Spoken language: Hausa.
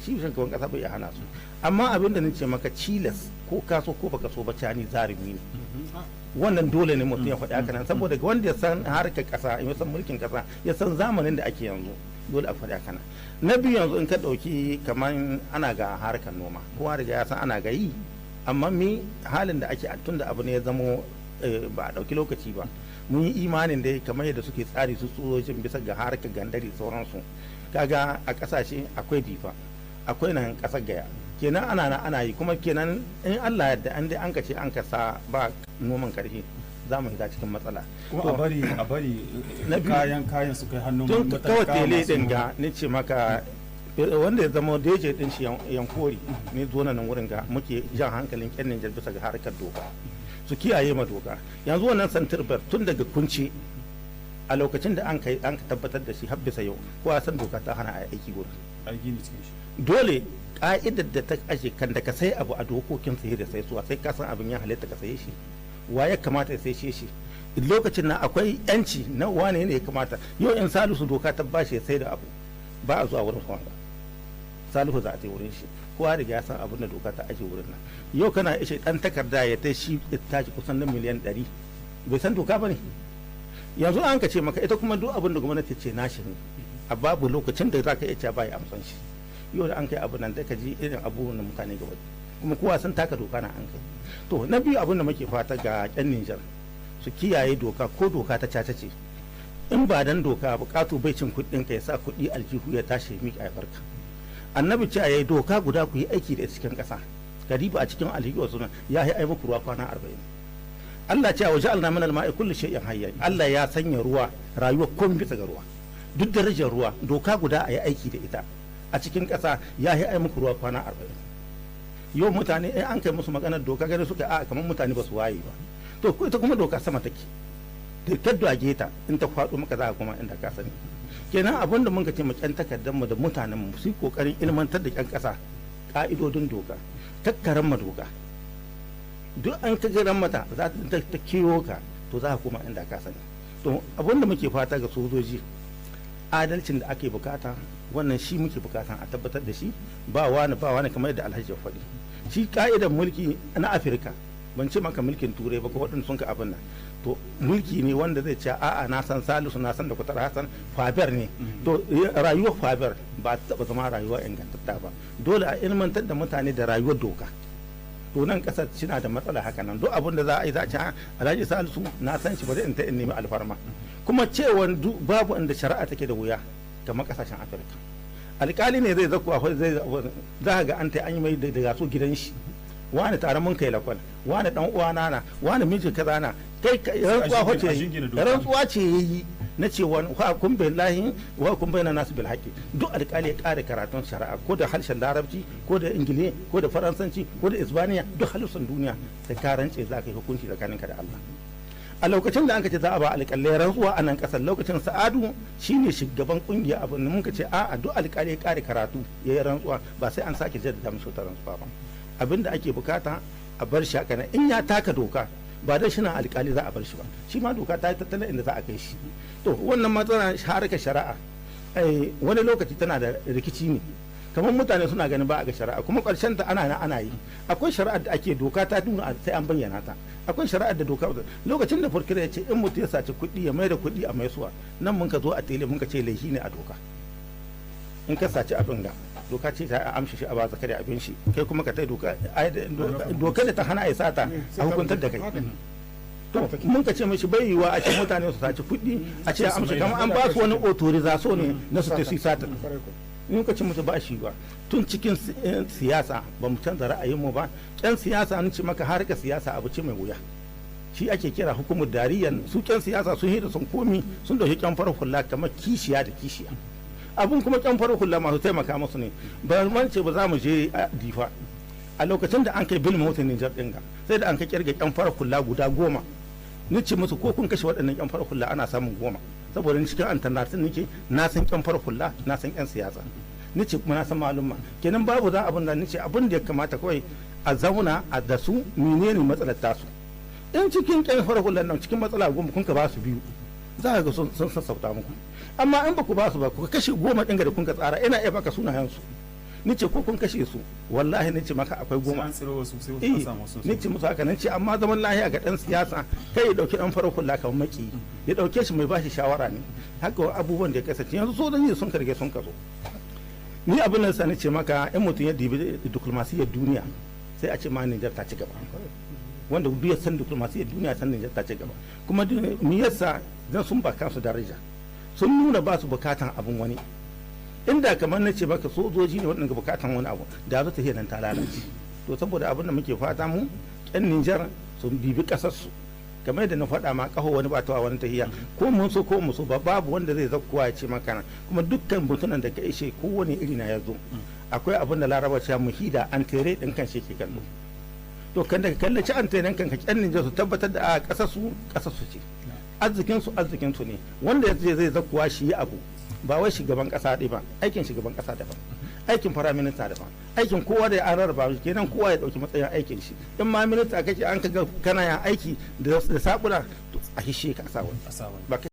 Shi shugaban kasa bai iya hana su. Amma abin da nace maka, cilas ko ka so ko baka so ba, Tchiani zarumi ne. Wannan dole ne mutum ya faɗi haka nan, saboda wanda ya san harkar ƙasa, ya san mulkin ƙasa, ya san zamanin da ake yanzu, dole a faɗi haka nan. Na biyu, yanzu in ka ɗauki kamar ana ga harkar noma, kowa riga ya san ana ga yi, amma mi halin da ake, tun da abu ne ya zamo ba a ɗauki lokaci ba, mun yi imanin dai kamar yadda suke tsari su sojojin bisa ga harkar gandari sauransu. Kaga a ƙasashe akwai Difa, akwai nan ƙasar Gaya, kenan ana na ana yi. Kuma kenan in Allah yadda an dai an ka ce an ka sa ba noman karfi, za mu shiga cikin matsala. Kuma a bari Na biyu- kayan su kai hannun tun kawai matalaka tele masu din noma. Ga ni ce maka, wanda ya zama deje din shi Yankori ne, zo nan wurin ga muke jan hankalin ƙyan Nijar bisa ga harkar doka, su kiyaye ma doka. Yanzu wannan ceinture verte, tun daga Kunce a lokacin da an kai an ka tabbatar da shi har bisa yau, kowa san doka ta hana a aiki gurin. A gini cikin shi. Dole ka'idar da ta kashe kan da ka sai abu a dokokin saye da sai suwa, sai ka san abin ya halitta ka saye shi, wa ya kamata ya sai shi, lokacin na akwai yanci na wane ne ya kamata. Yau in Salisu doka ta bashi ya sai da abu, ba a zuwa wurin wanga Salihu, za a tai wurin shi. Kowa riga ya san abin da doka ta aje wurin nan. Yau kana ishe dan takarda ya tai shi ya tashi kusan na miliyan 100, bai san doka ba ne. Yanzu an ka ce maka ita kuma duk abin da gwamnati ce nashi ne, a babu lokacin da za ka iya cewa ba ya amsan shi. Yau da an kai abu nan da ka ji irin abubuwan da mutane gaba, kuma kowa sun taka doka na an kai. To, na biyu, abin da muke fata ga yan Nijar, su kiyaye doka, ko doka ta caca ce. In ba dan doka, bukatu bai cin kuɗin ka, ya sa kuɗi aljihu ya tashi ya miƙa ya barka. Annabi ce yayi doka guda ku yi aiki da cikin ƙasa, kariba a cikin aljihu wasu ya yi ai muku ruwa kwana 40. Allah ce wa ja'alna min al-ma'i kulli shay'in hayy. Allah ya sanya ruwa rayuwa komai bisa ga ruwa. Duk darajar ruwa, doka guda a yi aiki da ita a cikin ƙasa ya yi ai muku ruwa kwana 40. Yau mutane in an kai musu maganar doka, gani suka a kamar mutane ba su waye ba. To, ita kuma doka sama take da kaddu ta, in ta faɗo maka za ka kuma inda ka sani. Kenan abin da muka ce mu ƴan takardar mu da mutanen mu, su yi kokarin ilmantar da ƴan ƙasa ka'idodin doka, kakkaran ma doka. Duk an ka garan mata za ta kiwo ka, to za ka koma inda ka sani. To, abin da muke fata ga sojoji, adalcin da ake bukata, wannan shi muke bukata a tabbatar da shi, ba wani ba wani. Kamar yadda Alhaji ya faɗi, shi ka'idar mulki na Afirka, ban ce maka mulkin Turai ba ko waɗanda sun ka abin nan, to mulki ne wanda zai ce a'a, na san Salisu, na san da Kutar Hassan, faveur ne. To, rayuwar faveur ba ta taɓa zama rayuwa ingantatta ba. Dole a ilmantar da mutane da rayuwar doka. To, nan kasar suna da matsala haka nan. Duk abin da za a yi, za a ce Alhaji Salisu na san shi, bari in ta in nemi alfarma. Kuma cewa babu inda shari'a take da wuya kamar kasashen Afirka. Alkali ne zai zakuwa, zai za ga an ta an yi mai daga so gidan shi, wani tare mun kai lakwal, wani dan uwana na, wani miji kaza na kai. Rantsuwa ce, rantsuwa ce yayi na cewa wa kun billahi wa kun bayyana nasu bil haqi. Duk alkali ya kare karatun shari'a, ko da harshen Larabci, ko da Ingilishi, ko da Faransanci, ko da Isbaniya, duk halussan duniya, da ka rance za ka yi hukunci tsakaninka da Allah. A lokacin da an ce za a ba alƙalai rantsuwa a nan ƙasar, lokacin Sa'adu shine shugaban kungiya abin da muka ce a'a, duk alƙali ya kare karatu ya yi rantsuwa, ba sai an sake jaddada mishi wata rantsuwa ba. Abin da ake bukata, a bar shi haka nan. In ya taka doka, ba dai shi na alƙali za a bar shi ba, shi ma doka ta yi tattalin inda za a kai shi. To, wannan matsala harkar shari'a wani lokaci tana da rikici ne, kamar mutane suna ganin ba a ga shari'a, kuma ƙarshen ta ana ana yi. Akwai shari'ar da ake doka ta nuna sai an bayyana ta, akwai shari'ar da doka. Lokacin da procureur ya ce in mutum ya saci kuɗi ya mai da kuɗi a maisuwa, nan mun ka zo a tele mun ka ce laifi ne a doka. In ka saci abin ga doka ce ta amshi shi a ba zakari abin shi, kai kuma ka tai doka, doka da ta hana a sata a hukuntar da kai. To, mun ka ce mishi bai yiwa a ce mutane su saci kuɗi a ce amshi, kamar an ba su wani autorisation ne na su ta sata. In ka ce musu ba shi ba, tun cikin siyasa ba mu canza ra'ayinmu ba. Ƙyan siyasa, an ce maka harkar siyasa abu ce mai wuya, shi ake kira hukumar dariyan. Su ƙyan siyasa sun hida sun komi, sun dauki ƙyan farar hula kamar kishiya da kishiya. Abun kuma ƙyan farar hula masu taimaka musu ne. Ba man ce ba za mu je a Difa, a lokacin da an kai bil motar Nijar ɗin ga, sai da an kai kirga ƙyan farar hula guda 10. Ni ce musu ko kun kashe waɗannan ƙyan farar hula, ana samun 10, saboda ni cikin alternative nake, na san ƙyan farar hula, na san ƙyan siyasa, ni ce kuma na san malumma. Kenan babu za abin da ni ce abin da ya kamata kawai a zauna a da su, menene matsalar tasu. In cikin ƙyan farar hular nan, cikin matsala 10 kun ka ba su biyu, za ka ga sun sassauta muku. Amma in ba ku ba su ba, ku kashe 10 ɗin da kun ka tsara, ina iya baka sunayen su. Ni ce ko kun kashe su, wallahi ni ce maka akwai Sai 10. an tsiro wasu, sai wasu an samu wasu. Ni ce musu haka nan ce, amma zaman lahiya ga dan siyasa, kai ya dauki dan farar hula kamar maki, ya dauke shi mai bashi shawara ne. Haka abubuwan da ya kasance yanzu, sojoji sun karge sun kazo. Ni abin da sani ce maka, in mutum ya dibi diplomasiyyar duniya, sai a ce ma Nijar ta ci gaba. Wanda duk ya san diplomasiyyar duniya san Nijar ta ci gaba. Kuma me yasa? Dan sun ba kansu daraja, sun nuna ba su bukatan abin wani. Inda kamar na ce baka sojoji ne waɗanda bukatan wani abu, da za ta nan ta lalace. To saboda abin da muke fata mu ƴan Nijar, sun bibi ƙasar su. Kamar yadda na faɗa ma, ƙaho wani ba tawa wani tahiya, ko mun so ko mu so ba, babu wanda zai zakkuwa ya ce maka nan. Kuma dukkan mutunan da ka ishe, kowane iri na ya zo, akwai abin da Laraba cewa muhida an tere ɗin kan shi ke kallo. To kan da ka kallaci an tere kan ka, ƴan Nijar su tabbatar da a ƙasar su ƙasar su ce, arzikin su arzikin su ne. Wanda ya ce zai zakkuwa shi yi abu, ba wai shugaban kasa ɗaya ba, aikin shugaban kasa daban, aikin firaminista daban, aikin kowa da an rarraba shi. Kenan kowa ya dauki matsayin aikin shi. In ma minista kake, an kaga kana yin aiki da sabula, to a hishe ka a sa wani. A sa wani. Ba kai.